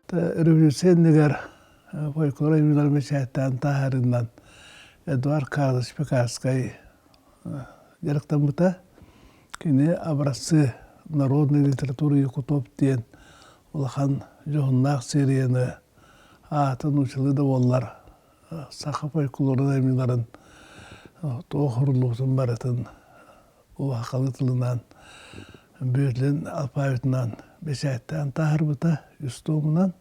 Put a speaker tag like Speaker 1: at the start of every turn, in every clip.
Speaker 1: Революция иннигэр фольклор айымньыларын бэчээттээн таһаарыынан Эдуард Карлович Пекарскай дьарыктаммыта. Кини «Образцы народной литературы якутов» диэн улахан дьоһуннаах серияны аата нууччалыы да буоллар саха фольклорун айымньыларын туох уһуруллубутун барытын улахалы тылынан Бүөтлүн алфавитынан бэчээттээн таһаарбыта үс туомунан.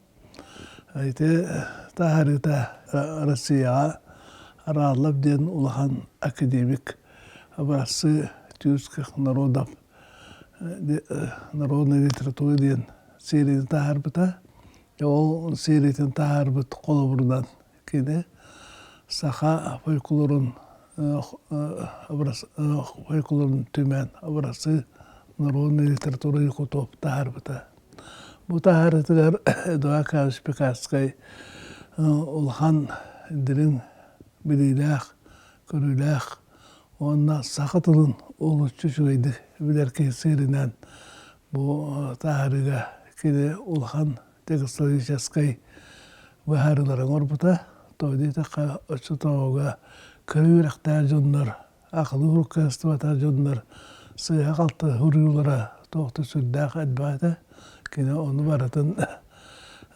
Speaker 1: Ити таһаарыыта Россияҕа Араллов диэн улахан академик образцы тюркских народов народной литературы диэн серияны таһаарбыта. Ол сериятын таһаарбыт холобурунан Кини саха фольклорун фольклорун түмэн образцы народной литературы якутов таһаарбыта. Бу таһаарыытыгар Эдуард Карлович Пекарскай улахан дириҥ билиилээх, көрүүлээх уонна саха тылын олуччу үчүгэйдик билэр киһи сиэринэн бу таһаарыыга кини улахан технологическай быһаарыылары оҥорбута. Тоҕо диэтэххэ, оччотооҕуга кыра үөрэхтээх дьоннор, акылы уруһуйдастыбатах дьоннор сыыһа-халты суруйуулара туох да сүрдээх элбэх этэ. Кини ону барытын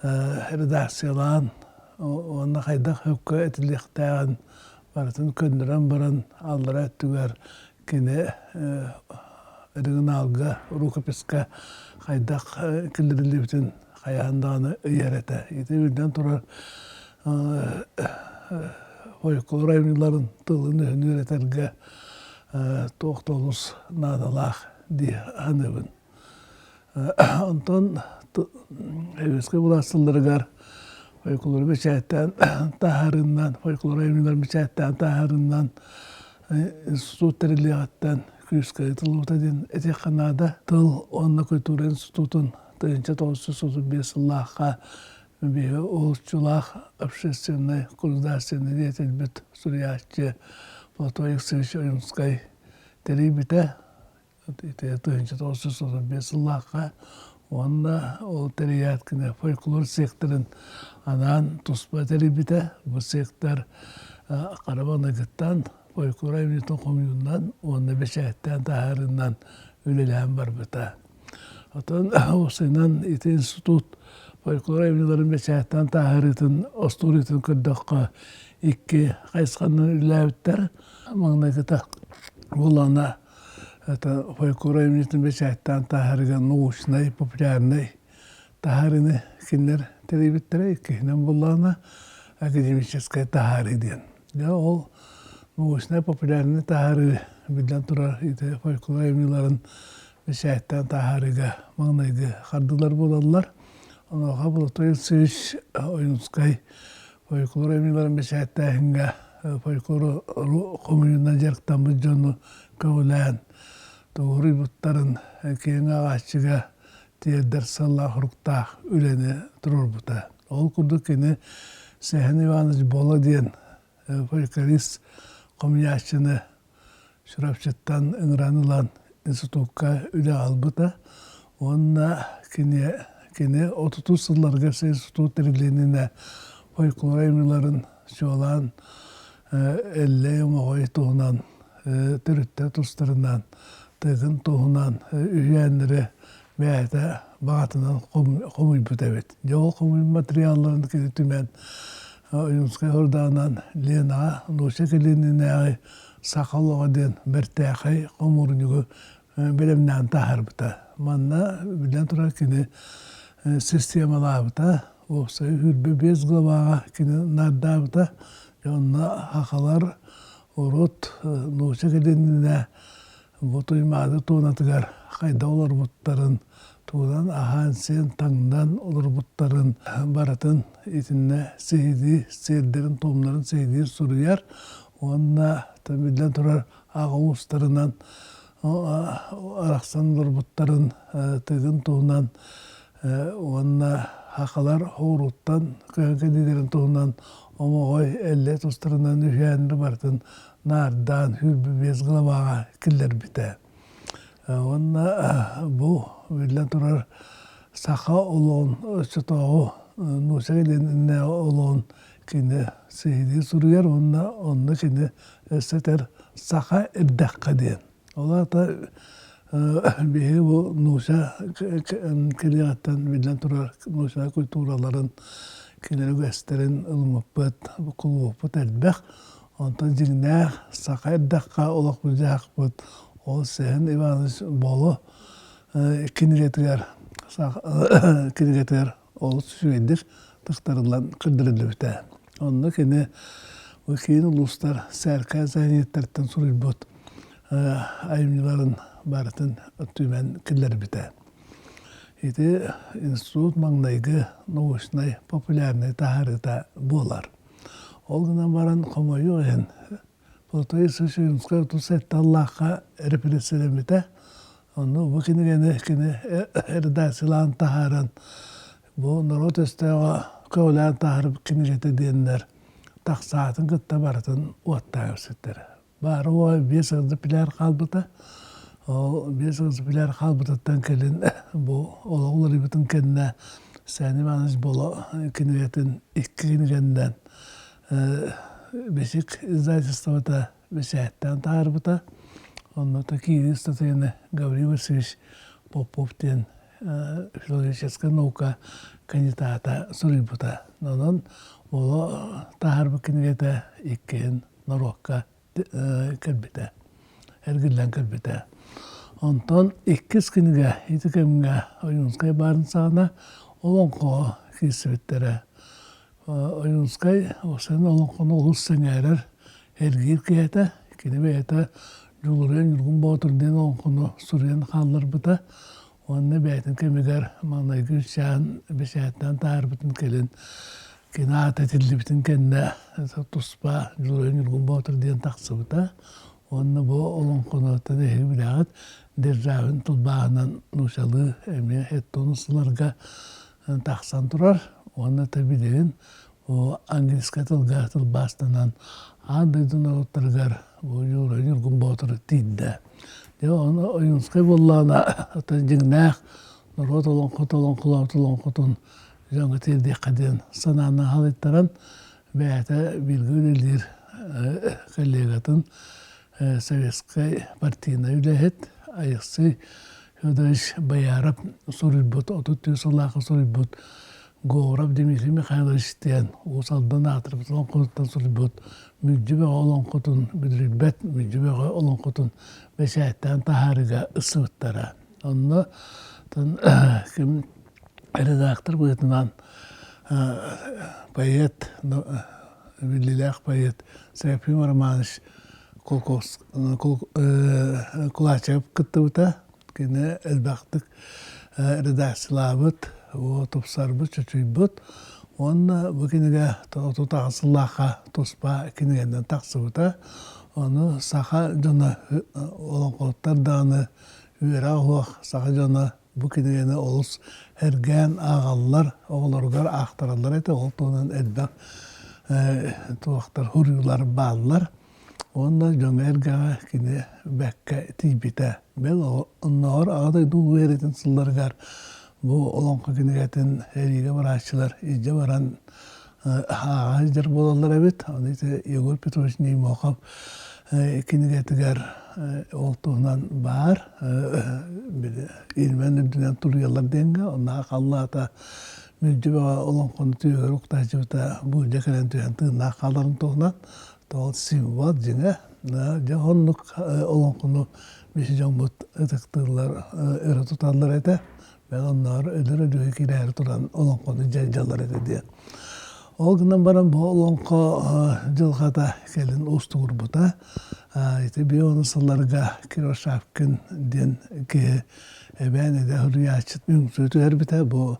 Speaker 1: редакциялаан уонна хайдах сөпкө этиллиэхтээҕин барытын көннөрөн баран аллара өттүгэр кини оригиналга, рукописка хайдах киллэриллибитин хайаан даҕаны ыйар этэ. Ити биллэн турар фольклор айымньыларын тылын-өһүн үөрэтэргэ туох да олус наадалаах дии саныыбын. Онтон Советскай былаас сылларыгар фольклору бэчээттээн таһаарыынан, фольклор айымньыларын бэчээттээн таһаарыынан институт тэриллиэҕиттэн күүскэ ыытыллыбыта диэн этиэххэ наада. Тыл уонна культура институтун 1935 сыллаахха биһиги уһулуччулаах общественнай государственнай деятельбит суруйааччы Платон Алексеевич Ойунскай тэрийбитэ. Ити 1935 сыллаахха уонна ол тэрийээт кини фольклор секторын анаан туспа тэрийбитэ. Бу сектор хара маҥнайгыттан фольклор айымньытын хомуйуунан уонна бэчээттээн таһаарыынан үлэлээн барбыта. Оттон уопсайынан ити институт фольклор айымньыларын бэчээттээн таһаарыытын остуоруйатын көрдөххө икки хайысханан үлэлээбиттэр. Маҥнайгыта буоллаҕына это фольклор айымньытын бэчээттээн таһаарыыга научнай, популярнай таһаарыыны кинилэр тэрийбиттэрэ. Иккиһинэн буоллаҕына академическай таһаарыы диэн. Дьэ ол научнай популярнай таһаарыы биллэн турар ити фольклор айымньыларын бэчээттээн таһаарыыга маҥнайгы хардыылар буолаллар. Онуоха Платон Алексеевич Ойунскай фольклор айымньыларын бэчээттээһиҥҥэ фольклору хомуйуунан дьарыктаммыт дьону көҕүлээн тугуруйбуттарын киэҥ ааҕааччыга тиэрдэр сыаллаах-соруктаах үлэни туруорбута. Ол курдук кини Сэһэн Иванович Боло диэн фольклорист хомуйааччыны Чурапчыттан ыҥыран ылан институкка үлэ аҕалбыта уонна кини, кини отутус сылларга институт тэриллиининэ фольклор айымньыларын чуолаан Эллэй Омоҕой туһунан төрүттэр тустарынан тыгын туһунан үһүйээннэри бэйэтэ баҕатынан хомуйбут эбит. Дьэ ол хомуйбут материалларын кини түмэн Ойуунскай Ордаанан Ленаҕа Нуучча кэлиэнинээҕи саха олоҕо диэн бэртээхэй хомуурунньугу бэлэмнээн таһаарбыта. Манна биллэн турар кини системалаабыта, уопсай 25 главаҕа кини наардаабыта. Онно сахалар урут нуучча кэлиэнинэ Бу Туймаада туонатыгар хайдах олорбуттарын, тугунан аһаан-сиэн, таҥнан олорбуттарын барытын итиннэ сиһилии сиэрдэрин-туомнарын сиһилии суруйар уонна биллэн турар аҕа уустарынан арахсан олорбуттарын тыгын туһунан уонна сахалар хоруттан көһөн кэлиилэрин туһунан Омоҕой Эллэй тустарынан үһүйээннэри барытын наардаан 25 главаҕа киллэрбитэ. Уонна бу биллэн турар саха олоҕун оччотооҕу Нууча кэлиэн олоҕун кини сиһилии суруйар уонна онно кини өссө этэр саха эрдэххэ диэн. Ол аата биһиги бу нууча кэлиэҕиттэн биллэн турар нууча культураларын, кинилэр үгэстэрин ылыммыппыт, кулууппут элбэх. Онтон дьиҥнээх саха эрдэххэ олохпут-дьаһахпыт ол Сэһэн Иванович Боло кинигэтигэр кинигэтигэр олус үчүгэйдик тыктарыллан көрдөрүллүбүтэ. Онно кини бу киин улуустар сээркээн сэһэнньиттэртэн суруйбут айымньыларын барытын түмэн киллэрбитэ. Ити институт маҥнайгы научнай популярнай таһаарыыта буолар. Ол гынан баран хомойуох иһин Платон Сысоевскай 37 аллаахха репрессиялэммитэ. Онно бу кинигэни кини редакциялаан таһааран бу норуот өстөөҕө көҕүлээн таһаарбыт кинигэтэ диэннэр тахсаатын кытта барытын уоттаан көрсүттэрэ. Баара уоҕа биэс экземпляр хаалбыта. Ол биэс экземпляр хаалбытыттан кэлин бу олох уларыйбытын кэннэ Сәни Иванович Боло кинигэтин икки кинигэннэн Бэсик издательствота бэчээттээн таһаарбыта. Онно киирии ыстатыйаны Гаврил Васильевич Попов диэн филологическай наука кандидата суруйбута. Онон Боло таһаарбыт кинигэтэ иккиһин норуокка кэлбитэ, эргиллэн кэлбитэ. Онтон иккис кинигэ ити кэмҥэ Ойуунскай баарын саҕана олоҥхоҕо киирсибиттэрэ. Ойуунскай уопсайынан олоҥхону олус сэҥээрэр, эргиир киһи этэ. Кини бэйэтэ Дьулуруйан Ньургун Боотур диэн олоҥхону суруйан хаалларбыта уонна бэйэтин кэмигэр маҥнайгы үс бэчээттээн таһаарбытын кэлин кини аата этиллибитин кэннэ туспа Дьулуруйан Ньургун Боотур диэн тахсыбыта. Уонна бу олоҥхонуттан эһиги билэҕит, Державин тылбааһынан нууччалыы эмиэ эттон сыларга тахсан турар уонна билигин бу английскай тылга тылбаастанан аан дойду норуоттарыгар бу Юра Ньургун Боотур тиийдэ. Дьэ ону Ойуунскай буоллаҕына оттон дьиҥнээх норуот олоҥхото олоҥхолообут олоҥхотун дьоҥҥо тиэрдиэххэ диэн санааны халыйтаран бэйэтэ бииргэ үлэлиир коллегатын советскай партийнай үлэһит Алексей Федорович Бояров суруйбут, 33 сыллаахха суруйбут Говоров Дмитрий Михайлович диэн Уус Алдан аатырбыт олоҥхотуттан суруйбут Мүлдьү бөҕө олоҥхотун, бүдүрүйбэт Мүлдьү бөҕө олоҥхотун бэчээттээн таһаарыыга ылсыбыттара. Онно ким редактор быһыытынан поэт, биллиилээх поэт Серафим Романович Кулачев кыттыбыта. Кини элбэхтик редакциялаабыт, тупсарбыт, чочуйбут. Уонна бу кинигэ 38 сыллаахха туспа кинигэнэн тахсыбыта. Ону саха дьоно олоҥхоһуттар даҕаны үөрэх оһуох саха дьоно бу кинигэни олус сэргээн ааҕаллар, оҕолоругар аахтараллар этэ. Ол туһунан элбэх туохтар, суруйуулар бааллар. Уонна дьоҥҥо-эргэҕэ кини бэккэ тиийбитэ. Бэл, оннооҕор Аҕа дойду Улуу сэриитин сылларыгар бу олоҥхо кинигэтин сэриигэ барааччылар илдьэ баран ааҕа сылдьар буолаллар эбит. Ону ити Егор Петрович Неймохов кинигэтигэр ол туһунан баар били Ильмень үрдүнэн туруйаллар диэҥҥэ онно халлаата мүлдьү бөҕө олоҥхону түөһүгэр уктааччыбыта буулдьа кэлэн түһэн тыыннаах хааларын туһунан тоҕо символ дьиҥэ дьэ оннук олоҥхону биһи дьоммут ытыктыыллар өрө туталлар этэ Бэл оннооҕор өлөр өлүүгэ киирээри туран олоҥхону дьайдьаллар этэ диэн. Ол гынан баран бу олоҥхо дьылҕата кэлин уустугурбута. Ити бион сылларга Кривошапкин диэн киһи эбээн эдэ суруйааччы үҥсүү түһэрбитэ. Бу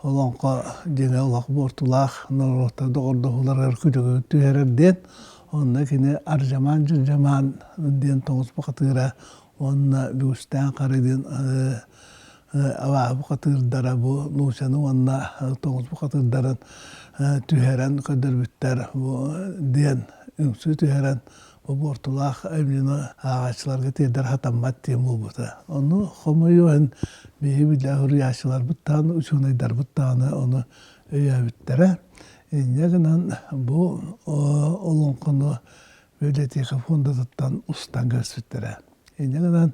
Speaker 1: олоҥхо дьиҥэ олох буортулаах норуоттар доҕордоһууларыгар күтүгү түһэрэр диэн. Онно кини Ардьамаан-Дьырдьамаан диэн тоҥус бухатыыра уонна Бүгүстээн Хары диэн абааһы бухатыырдара бу нуучаны уонна тоҥус бухатыырдарын түһэрэн көрдөрбүттэр бу диэн үҥсүү түһэрэн бу буортулаах айымньыны ааҕааччыларга тиэрдэр сатаммат диэн буолбута. Ону хомойуох иһин биһиги биллэр суруйааччыларбыт даҕаны, учуонайдарбыт даҕаны ону өйөөбүттэрэ. Инньэ гынан бу олоҥхону библиотека фондатыттан устан көрсүттэрэ. Инньэ гынан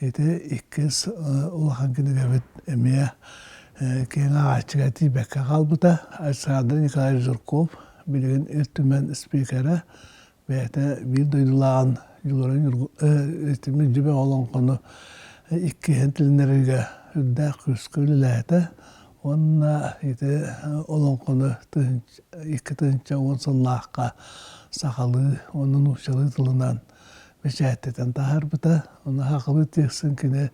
Speaker 1: ити иккис улахан кинигэбит эмиэ киэҥ ааҕааччыга тиийбэккэ хаалбыта. Александр Николаевич Жирков билигин Ил Түмэн спикерэ бэйэтэ биир дойдулааҕын Дьулуран Дьүбэ олоҥхону иккиһин тилиннэрэргэ үрдээх күүскэ үлэлээтэ уонна ити олоҥхону 2010 сыллаахха сахалыы уонна нууччалыы тылынан бэчээттэтэн таһаарбыта. Ону сахалыы текстин кини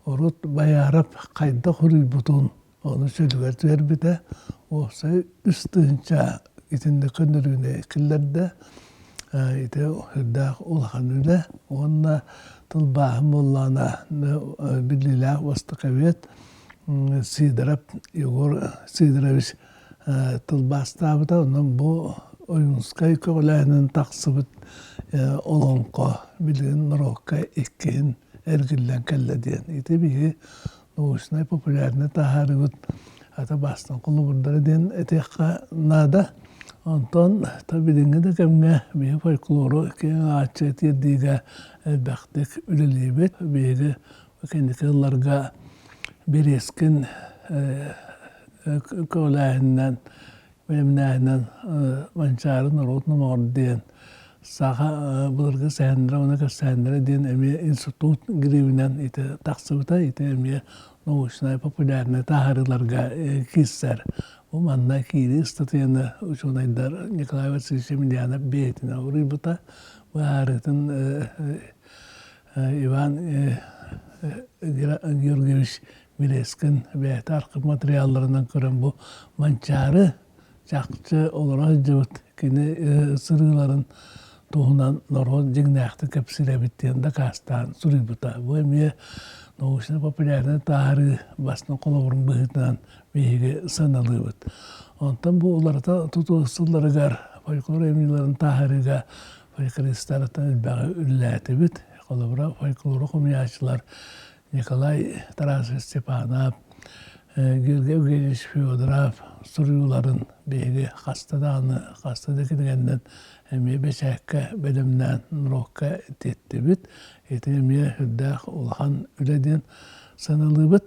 Speaker 1: урут Байаарап хайдах суруйбутун ону чөлүгэр түһэрбитэ. Уопсай 3000 итинник көннөрүүнү киллэрдэ. Ити сүрдээх улахан үлэ уонна тылбааһын буоллаҕына биллиилээх востоковед Сидоров Егор Сидорович тылбаастаабыта. Онон бу Ойуунскай көҕүлээһинин тахсыбыт олоҥхо билигин норуокка иккиһин эргиллэн кэллэ диэн. Ити биһи научнай популярнай таһаарыыбыт ата бастан холобурдара диэн этиэххэ наада. Онтон билиҥҥи да кэмҥэ биһи фольклору киэҥ ааччы тиэрдиигэ элбэхтик үлэлиибит. Биһиги кэнники сылларга Березкин көҕүлээһининэн, бэлэмнээһинэн Манчаары норуот номоҕор диэн саха былыргы сэһэннэрэ уонна кэпсээннэрэ диэн эмиэ институт гривинэн ити тахсыбыта, ити эмиэ научнай популярнай таһаарыыларга киирсэр. Бу манна киирии ыстатыйаны учуонайдар Николай Васильевич Емельянов бэйэтинэн уруйбута. Быһаарыытын Иван Георгиевич Милескин бэйэтэ архив материалларынан көрөн бу Манчаары чахчы олоро сылдьыбыт кини сырыыларын туһунан норуот дьиҥнээхтик кэпсиир эбит диэн дакаастаан суруйбута. Бу эмиэ научно-популярнай таһаарыы бастыҥ холобурун быһыытынан биһиги сыаналыыбыт. Онтон бу уларыта тутуу сылларыгар фольклор айымньыларын таһаарыыга фольклористартан элбэҕи үлэлээтибит. Холобура, фольклору хомуйааччылар Николай Тарасович Степанов, Георгий Евгеньевич Федоров суруйууларын биһиги хаста даҕаны, хаста да кинигэннэн эмиэ бэчээккэ бэлэмнээн норуокка тиэттибит. Ити эмиэ сүрдээх улахан үлэ диэн сыаналыыбыт.